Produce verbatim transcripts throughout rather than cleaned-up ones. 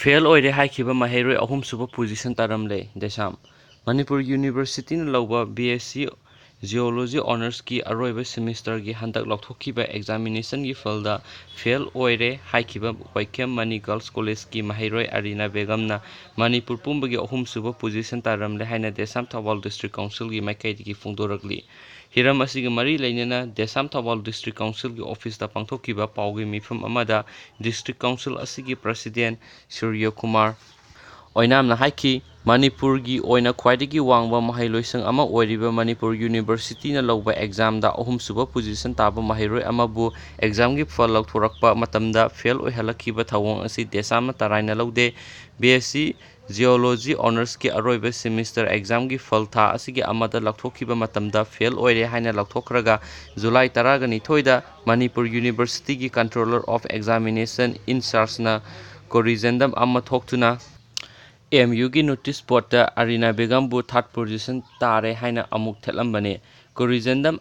Fail ꯑꯣꯏꯔꯦ ꯍꯥꯏꯈꯤꯕ ꯃꯍꯩꯔꯣꯏ ꯑꯍꯨꯝꯁꯨꯕ ꯄꯣꯖꯤꯁꯟ ꯇꯥꯔꯝꯂꯦ꯫ ꯗꯦꯁꯥꯝ꯫ ꯃꯅꯤꯄꯨꯔ ꯌꯨꯅꯤꯚꯔꯁꯤꯇꯤꯅ ꯂꯧꯕ ꯕꯤ ꯑꯦꯁ ꯁꯤ ꯖꯤꯑꯣꯂꯣꯖꯤ ꯑꯣꯅꯔꯁꯀꯤ ꯑꯔꯣꯏꯕ ꯁꯦꯃꯤꯁꯇꯔꯒꯤ ꯍꯟꯗꯛ ꯂꯧꯊꯣꯛꯈꯤꯕ ꯑꯦꯛꯖꯥꯃꯤꯅꯦꯁꯟꯒꯤ ꯐꯜꯗ ꯐꯦꯜ ꯑꯣꯏꯔꯦ ꯍꯥꯏꯈꯤꯕ ꯋꯥꯏꯈꯦꯝ ꯃꯅꯤ ꯒꯔꯜꯁ ꯀꯣꯂꯦꯖꯀꯤ ꯃꯍꯩꯔꯣꯏ ꯑꯔꯤꯅꯥ ꯕꯦꯒꯝꯅ ꯃꯅꯤꯄꯨꯔ ꯄꯨꯝꯕꯒꯤ ꯑꯍꯨꯝꯁꯨꯕ ꯄꯣꯖꯤꯁꯟ ꯇꯥꯔꯝꯂꯦ ꯍꯥꯏꯅ ꯗꯦꯁꯥꯝ ꯊꯧꯕꯥꯜ ꯗꯤꯁꯇ꯭ꯔꯤꯛ ꯀꯥꯎꯟꯁꯤꯜꯒꯤ ꯃꯥꯏꯀꯩꯗꯒꯤ ꯐꯣꯡꯗꯣꯔꯛꯂꯤ꯫ ꯍꯤꯔꯝ ꯑꯁꯤꯒ ꯃꯔꯤ ꯂꯩꯅꯅ ꯗꯦꯁꯥꯝ ꯊꯧꯕꯥꯜ ꯗꯤꯁꯇ꯭ꯔꯤꯛ ꯀꯥꯎꯟꯁꯤꯜꯒꯤ ꯑꯣꯐꯤꯁꯇ ꯄꯥꯡꯊꯣꯛꯈꯤꯕ ꯄꯥꯎꯒꯤ ꯃꯤꯐꯝ ꯑꯃꯗ ꯗꯤꯁꯇ꯭ꯔꯤꯛ ꯀꯥꯎꯟꯁꯤꯜ ꯑꯁꯤꯒꯤ ꯄ꯭ꯔꯁꯤꯗꯦꯟ ꯁꯨꯔ꯭ꯌ ꯀꯨꯃꯥꯔ ꯑꯣꯏꯅꯥꯝꯅ ꯍꯥꯏꯈꯤ, ꯃꯅꯤꯄꯨꯔꯒꯤ ꯑꯣꯏꯅ ꯈ꯭ꯋꯥꯏꯗꯒꯤ ꯋꯥꯡꯕ ꯃꯍꯩꯂꯣꯏꯁꯪ ꯑꯃ ꯑꯣꯏꯔꯤꯕ ꯃꯅꯤꯄꯨꯔ ꯌꯨꯅꯤꯚꯔꯁꯤꯇꯤꯅ ꯂꯧꯕ ꯑꯦꯛꯖꯥꯝꯗ ꯑꯍꯨꯝꯁꯨꯕ ꯄꯣꯖꯤꯁꯟ ꯇꯥꯕ ꯃꯍꯩꯔꯣꯏ ꯑꯃꯕꯨ ꯑꯦꯛꯖꯥꯝꯒꯤ ꯐꯜ ꯂꯧꯊꯣꯔꯛꯄ ꯃꯇꯝꯗ ꯐꯦꯜ ꯑꯣꯏꯍꯜꯂꯛꯈꯤꯕ ꯊꯧꯑꯣꯡ ꯑꯁꯤ ꯗꯦꯁꯥꯝꯅ ꯇꯔꯥꯏꯅ ꯂꯧꯗꯦ꯫ ꯕꯤ ꯑꯦꯁ ꯁꯤ ꯖꯤꯑꯣꯂꯣꯖꯤ ꯑꯣꯅꯔꯁꯀꯤ ꯑꯔꯣꯏꯕ ꯁꯦꯃꯤꯁꯇꯔ ꯑꯦꯛꯖꯥꯝꯒꯤ ꯐꯜ ꯊꯥ ꯑꯁꯤꯒꯤ ꯑꯃꯗ ꯂꯧꯊꯣꯛꯈꯤꯕ ꯃꯇꯝꯗ ꯐꯦꯜ ꯑꯣꯏꯔꯦ ꯍꯥꯏꯅ ꯂꯧꯊꯣꯛꯈ꯭ꯔꯒ, ꯖꯨꯂꯥꯏ ꯇꯔꯥꯒ ꯅꯤꯊꯣꯏꯗ ꯃꯅꯤꯄꯨꯔ ꯌꯨꯅꯤꯚꯔꯁꯤꯇꯤꯒꯤ ꯀꯟꯇ꯭ꯔꯣꯂꯔ ꯑꯣꯐ ꯑꯦꯛꯖꯥꯃꯤꯅꯦꯁꯟ ꯏꯟ ꯆꯥꯔꯖꯅ ꯀꯣꯔꯤꯖꯦꯟꯗꯝ ꯑꯃ ꯊꯣꯛꯇꯨꯅ ꯑꯦꯝ ꯌꯨꯒꯤ ꯅꯣꯇꯤꯁ ꯕꯣꯔꯗꯇ ꯑꯔꯤꯅꯥ ꯕꯦꯒꯝꯕꯨ ꯊꯥꯔꯠ ꯄꯣꯖꯤꯁꯟ ꯇꯥꯔꯦ ꯍꯥꯏꯅ ꯑꯃꯨꯛ ꯊꯦꯠꯂꯝꯕꯅꯤ꯫ ꯀꯣꯔꯤꯖꯦꯟꯗꯝ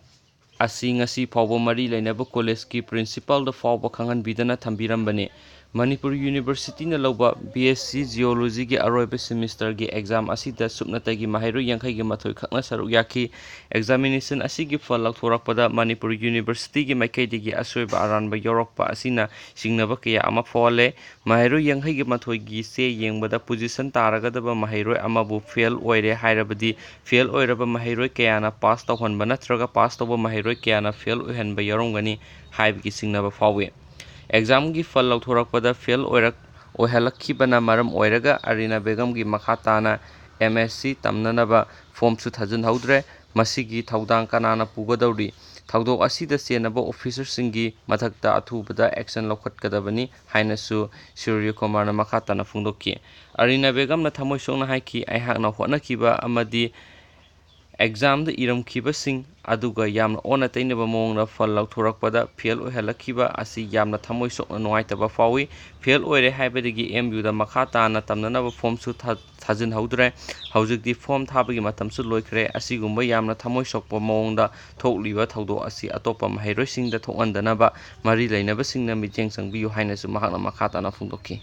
ꯑꯁꯤ ꯉꯁꯤ ꯐꯥꯎꯕ ꯃꯔꯤ ꯂꯩꯅꯕ ꯀꯣꯂꯦꯖꯀꯤ ꯄ꯭ꯔꯤꯟꯁꯤꯄꯥꯜꯗ ꯐꯥꯎꯕ ꯈꯪꯍꯟꯕꯤꯗꯅ ꯊꯝꯕꯤꯔꯝꯕꯅꯤ꯫ ꯃꯅꯤꯄꯨꯔ ꯌꯨꯅꯤꯚꯔꯁꯤꯇꯤꯅ ꯂꯧꯕ ꯕꯤ ꯑꯦꯁ ꯁꯤ ꯖꯤꯑꯣꯂꯣꯖꯤꯒꯤ ꯑꯔꯣꯏꯕ ꯁꯦꯃꯤꯁꯇꯔꯒꯤ ꯑꯦꯛꯖꯥꯝ ꯑꯁꯤꯗ ꯁꯨꯞꯅꯇꯒꯤ ꯃꯍꯩꯔꯣꯏ ꯌꯥꯡꯈꯩꯒ ꯃꯥꯊꯣꯏ ꯈꯛꯅ ꯁꯔꯨꯛ ꯌꯥꯈꯤ꯫ ꯑꯦꯛꯖꯥꯃꯤꯅꯦꯁꯟ ꯑꯁꯤꯒꯤ ꯐꯜ ꯂꯧꯊꯣꯔꯛꯄꯗ ꯃꯅꯤꯄꯨꯔ ꯌꯨꯅꯤꯚꯔꯁꯤꯇꯤꯒꯤ ꯃꯥꯏꯀꯩꯗꯒꯤ ꯑꯁꯣꯏꯕ ꯑꯔꯥꯟꯕ ꯌꯥꯎꯔꯛꯄ ꯑꯁꯤꯅ ꯆꯤꯡꯅꯕ ꯀꯌꯥ ꯑꯃ ꯐꯥꯎꯍꯜꯂꯦ꯫ ꯃꯍꯩꯔꯣꯏ ꯌꯥꯡꯈꯩꯒ ꯃꯥꯊꯣꯏꯒꯤ ꯆꯦ ꯌꯦꯡꯕꯗ ꯄꯣꯖꯤꯁꯟ ꯇꯥꯔꯒꯗꯕ ꯃꯍꯩꯔꯣꯏ ꯑꯃꯕꯨ ꯐꯦꯜ ꯑꯣꯏꯔꯦ ꯍꯥꯏꯔꯕꯗꯤ, ꯐꯦꯜ ꯑꯣꯏꯔꯕ ꯃꯍꯩꯔꯣꯏ ꯀꯌꯥꯅ ꯄꯥꯁ ꯇꯧꯍꯟꯕ ꯅꯠꯇ꯭ꯔꯒ ꯄꯥꯁ ꯇꯧꯕ ꯃꯍꯩꯔꯣꯏ ꯀꯌꯥꯅ ꯐꯦꯜ ꯑꯣꯏꯍꯟꯕ ꯌꯥꯎꯔꯝꯒꯅꯤ ꯍꯥꯏꯕꯒꯤ ꯆꯤꯡꯅꯕ ꯐꯥꯎꯏ꯫ ꯑꯦꯛꯖꯥꯝꯒꯤ ꯐꯜ ꯂꯧꯊꯣꯔꯛꯄꯗ ꯐꯦꯜ ꯑꯣꯏꯔꯛ-, ꯑꯣꯏꯍꯜꯂꯛꯈꯤꯕꯅ ꯃꯔꯝ ꯑꯣꯏꯔꯒ ꯑꯔꯤꯅꯥ ꯕꯦꯒꯝꯒꯤ ꯃꯈꯥ ꯇꯥꯅ ꯑꯦꯝ ꯑꯦꯁ ꯁꯤ ꯇꯝꯅꯅꯕ ꯐꯣꯝꯁꯨ ꯊꯥꯖꯤꯟꯍꯧꯗ꯭ꯔꯦ꯫ ꯃꯁꯤꯒꯤ ꯊꯧꯗꯥꯡ ꯀꯅꯥꯅ ꯄꯨꯒꯗꯧꯔꯤ? ꯊꯧꯗꯣꯛ ꯑꯁꯤꯗ ꯆꯦꯟꯅꯕ ꯑꯣꯐꯤꯁꯔꯁꯤꯡꯒꯤ ꯃꯊꯛꯇ ꯑꯊꯨꯕꯗ ꯑꯦꯛꯁꯟ ꯂꯧꯈꯠꯀꯗꯕꯅꯤ ꯍꯥꯏꯅꯁꯨ ꯁꯨꯔ꯭ꯌ ꯀꯨꯃꯥꯔꯅ ꯃꯈꯥ ꯇꯥꯅ ꯐꯣꯡꯗꯣꯛꯈꯤ꯫ ꯑꯔꯤꯅꯥ ꯕꯦꯒꯝꯅ ꯊꯃꯣꯏ ꯁꯣꯛꯅ ꯍꯥꯏꯈꯤ, "ꯑꯩꯍꯥꯛꯅ ꯍꯣꯠꯅꯈꯤꯕ ꯑꯃꯗꯤ ꯑꯦꯛꯖꯥꯝꯗ ꯏꯔꯝꯈꯤꯕꯁꯤꯡ ꯑꯗꯨꯒ ꯌꯥꯝꯅ ꯑꯣꯟꯅ ꯇꯩꯅꯕ ꯃꯑꯣꯡꯗ ꯐꯜ ꯂꯧꯊꯣꯔꯛꯄꯗ ꯐꯦꯜ ꯑꯣꯏꯍꯜꯂꯛꯈꯤꯕ ꯑꯁꯤ ꯌꯥꯝꯅ ꯊꯃꯣꯏ ꯁꯣꯛꯅ ꯅꯨꯡꯉꯥꯏꯇꯕ ꯐꯥꯎꯏ꯫ ꯐꯦꯜ ꯑꯣꯏꯔꯦ ꯍꯥꯏꯕꯗꯒꯤ ꯑꯦꯝ ꯌꯨꯗ ꯃꯈꯥ ꯇꯥꯅ ꯇꯝꯅꯅꯕ ꯐꯣꯝꯁꯨ ꯊꯥ-, ꯊꯥꯖꯤꯟꯍꯧꯗ꯭ꯔꯦ꯫ ꯍꯧꯖꯤꯛꯇꯤ ꯐꯣꯝ ꯊꯥꯕꯒꯤ ꯃꯇꯝꯁꯨ ꯂꯣꯏꯈ꯭ꯔꯦ꯫ ꯑꯁꯤꯒꯨꯝꯕ ꯌꯥꯝꯅ ꯊꯃꯣꯏ ꯁꯣꯛꯄ ꯃꯑꯣꯡꯗ ꯊꯣꯛꯂꯤꯕ ꯊꯧꯗꯣꯛ ꯑꯁꯤ ꯑꯇꯣꯞꯄ ꯃꯍꯩꯔꯣꯏꯁꯤꯡꯗ ꯊꯣꯛꯍꯟꯗꯅꯕ ꯃꯔꯤ ꯂꯩꯅꯕꯁꯤꯡꯅ ꯃꯤꯠꯌꯦꯡ ꯆꯪꯕꯤꯌꯨ" ꯍꯥꯏꯅꯁꯨ ꯃꯍꯥꯛꯅ ꯃꯈꯥ ꯇꯥꯅ ꯐꯣꯡꯗꯣꯛꯈꯤ꯫